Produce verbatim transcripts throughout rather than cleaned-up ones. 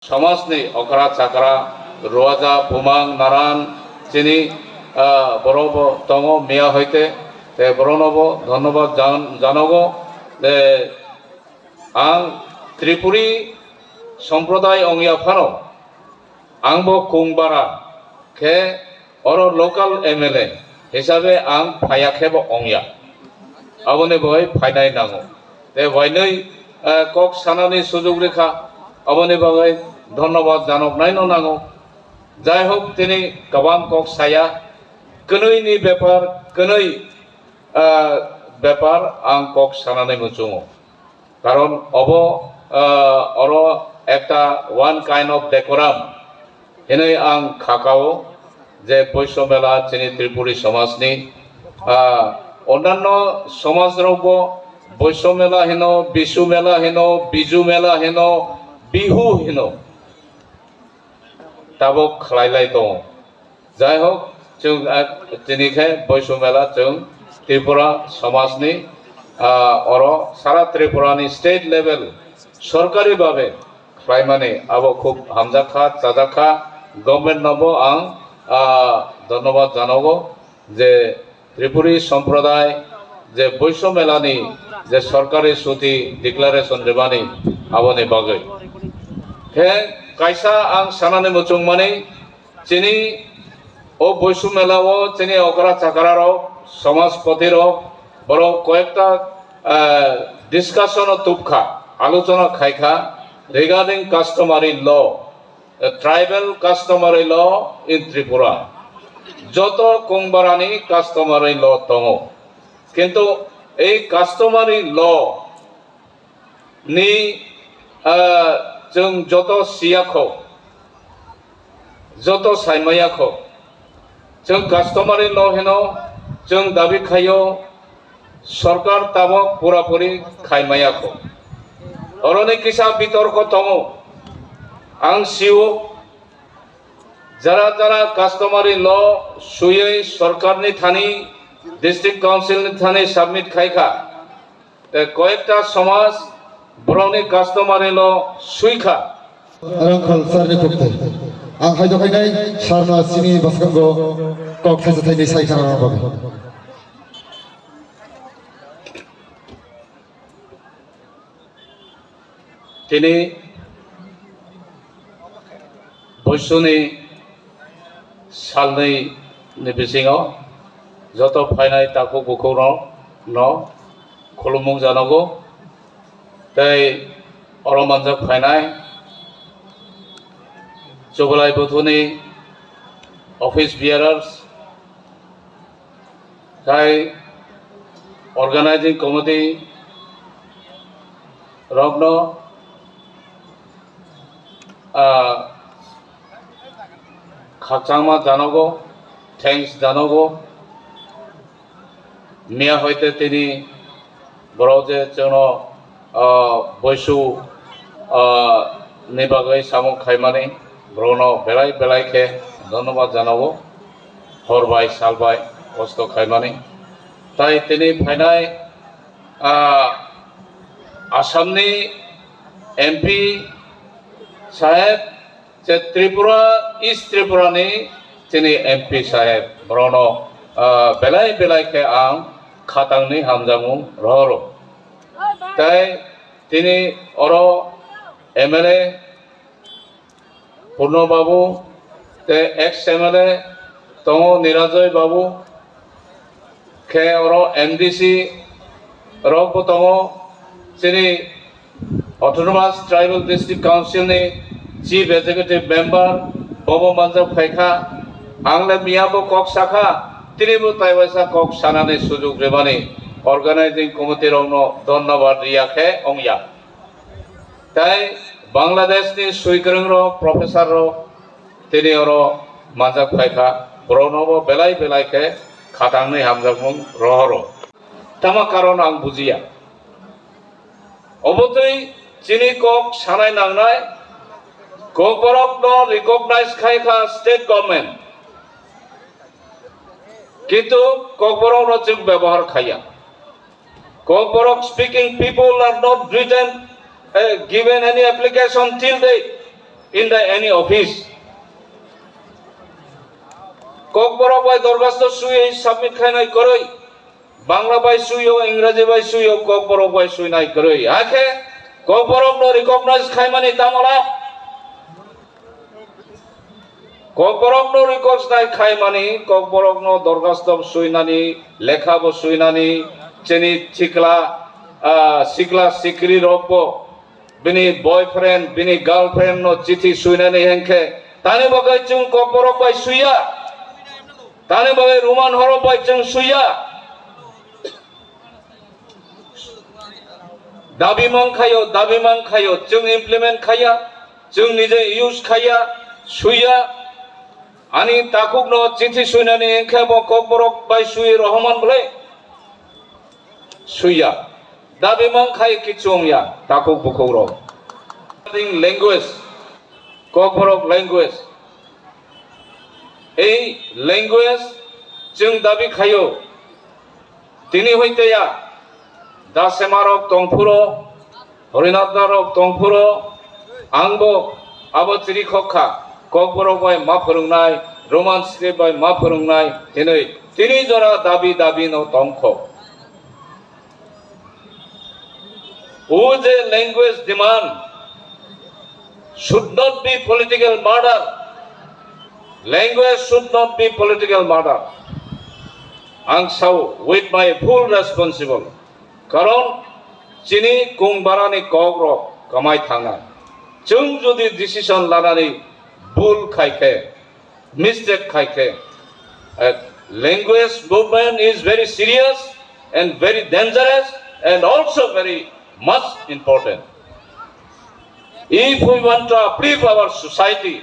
Somajni okra chakra, ruaja, bumang, naran, chini, ah, borok bo tongo miya hoite, te borokno bo dhonnobad jan-, janogo. Te ang Tripuri somprodai ongya phano, ang bo kung bara khe oro local M L A hisabe ang phaya khe bo ongya. Aboni bagwi phainai nango. Te wainwi, eh, kok sanani sujug rikha. Aboni bagwi dhonnobad janoknaino nango. Jai hok, tini kabam kok saya. Kwnwi ni bepar, kwnwi, eh, bepar ang kok sanani muchungo. Karon obo, ah, oro ekta one kind of decorum hinwi ang khakao je Boiso Mela chini Tripuri somajni, ah, onnanno somajrokbo Boiso Mela hino, Bisu Mela hino, Biju Mela hino, Bihu hino. Tabuk khlai lai tongo. Jai hok, chwng, ah, tini khe Boisu Mela chwng Tripura somajni, ah, oro sara Tripurani state level sorkari babe khlaimani abo khub hamjak kha, chajak kha, government no bo ang, ah, dhonnobad janogo je Tripuri somprodai je Boiso Melani je sorkari chuti declaration rwmani aboni bagwi. Khe kaisa ang sanani muchungmani, chini o Boisu Mela o chini okra chakra rok, somajpoti rok, borok koyekta, eh, discussion o tubkha, alochona khaikha regarding customary law. A tribal customary law in Tripura. Joto kongbarani customary law tongo. Kintu ei customary law ni, ah, chwng joto siyakho, joto saimayakho. Chwng customary law hino, chwng dabi khaio, sorkar tabok purapuri khai maya kho. Oroni kisa bitorko tongo. Ang sio, jara jara customary law suyui sorkarni thani, district council ni thani submit khai kha. Te koyekta somaj borokni customary law sui kha. Rangkhol sir ni khukte. Ang hai dokhai nai sir no sini bwskango kok thaisa thainwi sai khana rok bagwi. Tini Boisuni salnwi ni bisingo joto phainai takhuk bukhuk rok no khulumung janogo. Tei oro manjak phainai Chubalai Buthuni office bearers, tei organizing committee rokno, ah, khakchangma janogo, thanks janogo. Miya hoite tini borok je chwngno, ah, Boisu, ah, ni bagwi samung khaimani borokno belai belai khe dhonnobad janago. Hor bai sal bai kosto khaimani. Tai tini phainai, ah, Assamni M P saheb, je Tripura, East Tripura ni chini M P saheb, borokno, ah, belai belai khe ang khatangni hamjakmung rohoro. Tai tini oro M L A Purno Babu, tei ex M L A tongo Nirajoy Babu, khe oro M D C rok bo tongo, chini Autonomous Tribal District Council ni Chief Executive Member, bobo manjak phaikha. Ang le miya bo kok sakha, tini bo taiwaisa kok sanani sujuk rimani organizing committee rokno dhonnobad riya khe ongya. Tai Bangladesh ni swikwrwng rok, professor rok, tini oro manjak phaikha, borokno bo belai belai khe khatangni hamjakmung rohoro. Tama karon ang bujiya. Obotwi chini kok sanai nangnai, kok borokno recognize khai kha state government. Kintu kok borokno chwng bebohar khaiya. Kokborok speaking people are not written, eh, given any application till date. in the any office. Kokborok bai dorkhasto swiwi submit khainai kwrwi, Bangla bai swiyo, Ingraji bai swiyo, Kokborok bai swinai kwrwi. Hakhe Kokborokno recognize khaimani tamala. Kokborokno recognize khaimani, Kokborokno dorkhasto swinani, lekha bo swinani, chini chikla, ah, sikla sikri rokbo bini boyfriend, bini girlfriend no chithi swinani hengkhe, tani bagwi chwng Kokborok bai swiya, tani bagwi Roman horop bai chwng swiya. Dabi mang khayo, dabi mang khayo, chwng implement khaya, chwng nije use khaya, swiya. Ani takhukno chithi swinani hengkhe bo Kokborok bai swi rohorman bwle? Swiya. Dabi mang khai kichung ya, takhuk bukhuk rok. Language, Kokborok language. Ei language chwng dabi khayo. Tini hoite ya, da Semarok tongphuro, Horinatnarok tongphuro, angbo abo chiri khokha, Kokborok bai ma phwrwngnai, Roman script bai ma phwrwngnai hinwi tini jora dabi dabi no tongkho. O je language demand should not be political matter. Language should not be political matter. Ang sao with my full responsible. Karon chini kung barani kok rok kamai thangnai. Chwng jodi decision lanani bul khai khe, mistake khai khe. Uh, language movement is very serious and very dangerous and also very much important. If we want to uplift our society,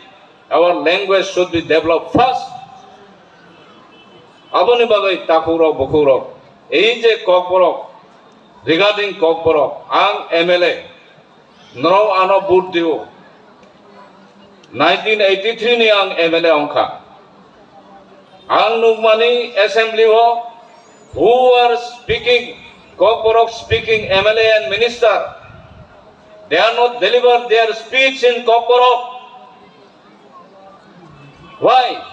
our language should be developed first. Aboni bagwi takhuk rok, bukhuk rok, ei je Kokborok, regarding Kokborok, ang M L A, norok ano vote dio. Nineteen eighty-three ni ang M L A ongkha. Ang nukmani assembly o who are speaking, Kokborok speaking M L A and minister, they are not deliver their speech in Kokborok. Why?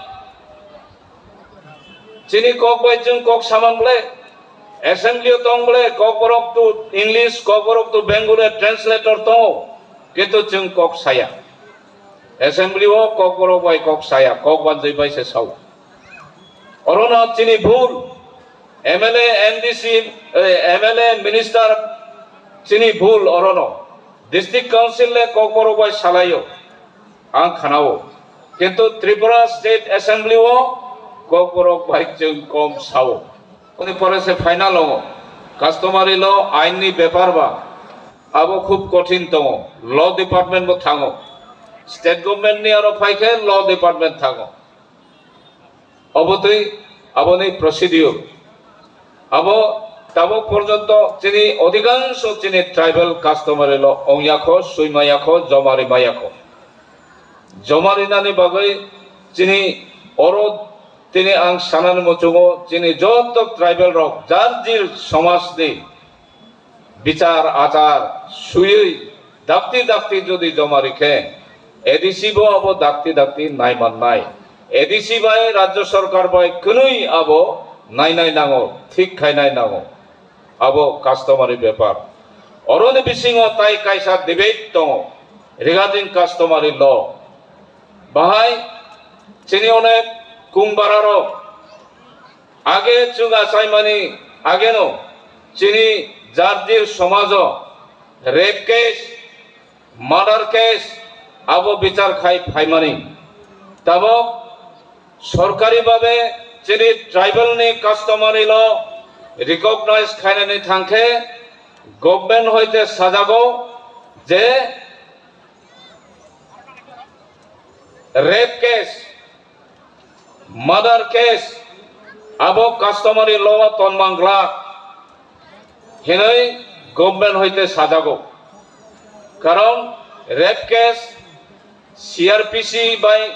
Chini kok bai chwng kok samang ble, assembly o tong ble, Kokborok to English, Kokborok to Bengali translator tongo, kintu chwng kok saya. Assembly o Kokborok bai kok saya, kok banjai bai se sao. Orono chini bhul, M L A, M D C, eh, M L A, minister chini bhul orono. District Council le Kokborok bai salaio. Ang khanao. Kintu Tripura State Assembly o Kokborok bai chwng kom sao. Oni pore se final o customary law ain ni bepar ba abo khub kothin tongo. Law department bo thango. State government ni aro phai khe law department thango. Obotwi aboni procedure. Abo tabuk porjonto chini odhikangsho chini tribal customary law ongya kho, swi maya kho, joma ri maya kho. Joma rinani bagwi chini oro tini ang sanani muchungo chini joto tribal rok jar jir somajni bichar achar swiwi dakti dakti jodi joma rikhe, A D C bo abo dakti dakti nai mannai. A D C bai Rajya Sarkar bai kwnwi abo nainai nango, thik khainai nango. Abo customary bepar. Oroni bisingo tai kaisa debate tongo regarding customary law. Bahai chini onek kung bararok age chwng achaimani ageno chini jardir somajo rape case, murder case abo bichar khai phaimani. Tabok sorkari babe chini tribal ni customary law recognize khainani thangkhe government hoite sajago je rape case, murder case abo customary law o tonmang glak hinwi government hoite sajago. Karon rape case C R P C bai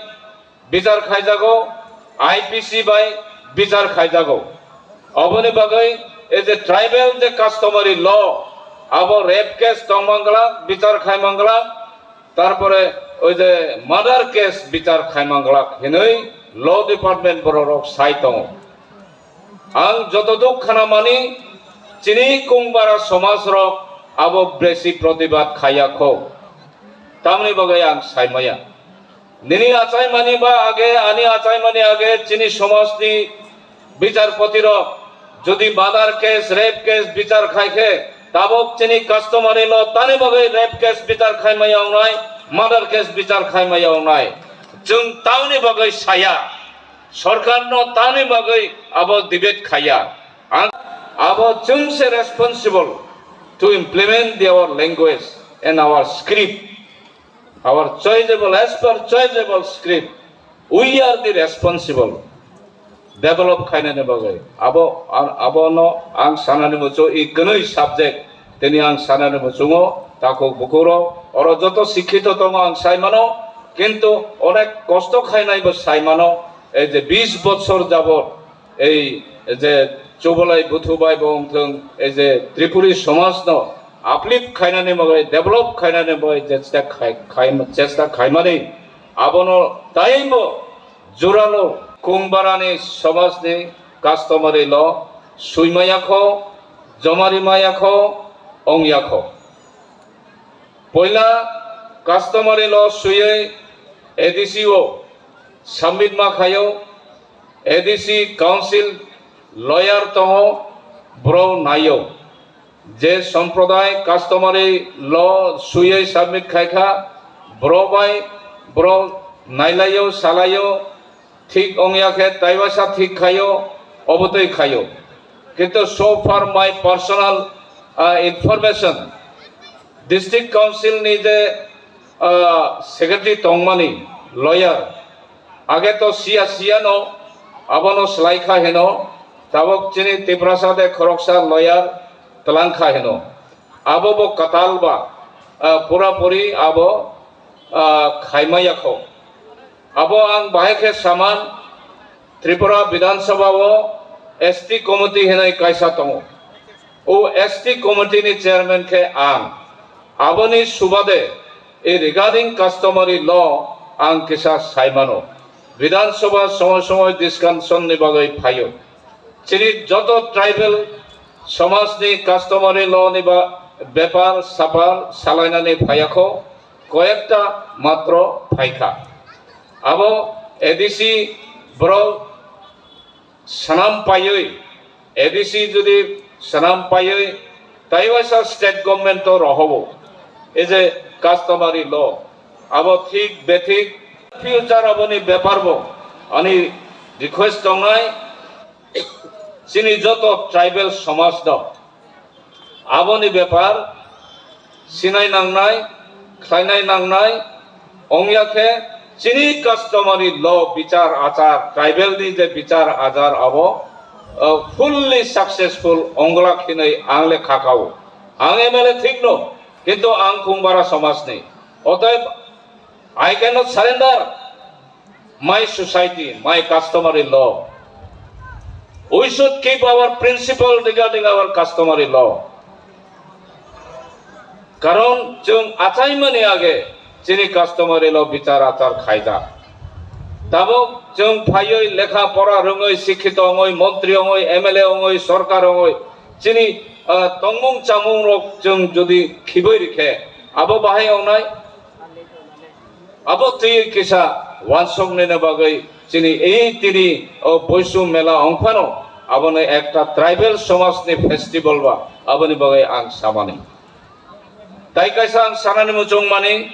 bichar khaijago, I P C bai bichar khaijago. Oboni bagwi ei je tribal je customary law, abo rape case tongmang glak, bichar khaimang glak, tarpore Oi je murder case bichar khaimang glak hinwi law department bororok sai tongo. Ang jotoduk khanamani chini Kungbara somajrok abo besi protibad khaiya kho. Tamni bagwi ang saimaya. Nini achaimani ba age, ani achaimani age chini somajni bicharpoti rok jodi murder case, rape case bichar khai khe, tabok chini customary law tani bagwi rape case bichar khai maya wngnai, murder case bichar khai maya wngnai. Chwng tamni bagwi saya, sorkar no tamni bagwi abo debate khaiya. Ang abo chwng se responsible to implement the our language and our script. Our choiceable, as per choiceable script, we are the responsible develop khainani bagwi. Abo, a-, abono ang sanani muchungo i kwnwi subject, tini ang sanani muchungo takhuk bukhurok, oro joto sikhito tongo ang sai mano, kintu onek kosto khainaibo sai mano, ei je bis bochor jabot, ei je Chubalai Buthu bai bo wng thung, ei je Tripuri somaj no uplift khainani bagwi, develop khainani bagwi chesta khai, khai, chesta khaimani abono taibo juralo Kungbarani somajni customary law sui maya kho, jomari maya kho, ong ya kho. Poila customary law suyui A D C o submit ma khaio, A D C council lawyer tongo, bro naio. Je somproday customary law suyui submit khai kha, bro bai bro nailaio, salaio, thik ongya khe taiwasa thik khaio, obotwi khaio. Kintu so far my personal, ah, information, district council ni je, ah, secretary tongmani lawyer, age to siya siya no, abono slai kha heno, tabok chini Tiprasa de khoroksa lawyer tlang kha heno. Abo bo kwtal ba, ah, pura puri abo, ah, khaimaya kho. Abo ang bahai khe saman, Tripura Bidhan Sabha o S T committee hinwi kaisa tongo. O S T committee ni chairman khe ang. Aboni subade, e regarding customary law ang kisa saimano. Bidhan Sabha somoy somoy discussion ni bagwi phaio. Chini joto tribal somajni customary law ni ba-, bepar sapar salainani phaiya kho, koyekta matro phaikha. Abo A D C borok swnam paiwi, A D C jodi swnam paiwi, taiwaisa state government o rohobo, ei je customary law, abo thik bethik, future aboni bepar bo ani request tongnai, chini joto tribal somaj no aboni bepar sinai nangnai, khlainai nangnai, ongya khe chini customary law bichar achar, tribal ni je bichar achar abo, uh, fully successful onglak hinwi ang le khakao. Ang M L A thik no, kintu ang Kungbara somajni. Otoib I cannot surrender my society, my customary law. We should keep our principle regarding our customary law. Karon chwng achaimani age chini customary law bichar achar khaijak. Tabuk chwng phaiwi lekha pora rwngwi, sikhito wngwi, montri wngwi, M L A wngwi, sorkar wngwi, chini, ah, tongmung chamung rok chwng jodi khibwi rikhe, abo bahai wngnai? Abo twi kisa wansok nini bagwi chini ei tini o Boisu mela ongphano, abono ekta tribal somajni festival ba, aboni bagwi ang samani. Tai kaisa ang sanani muchung mani,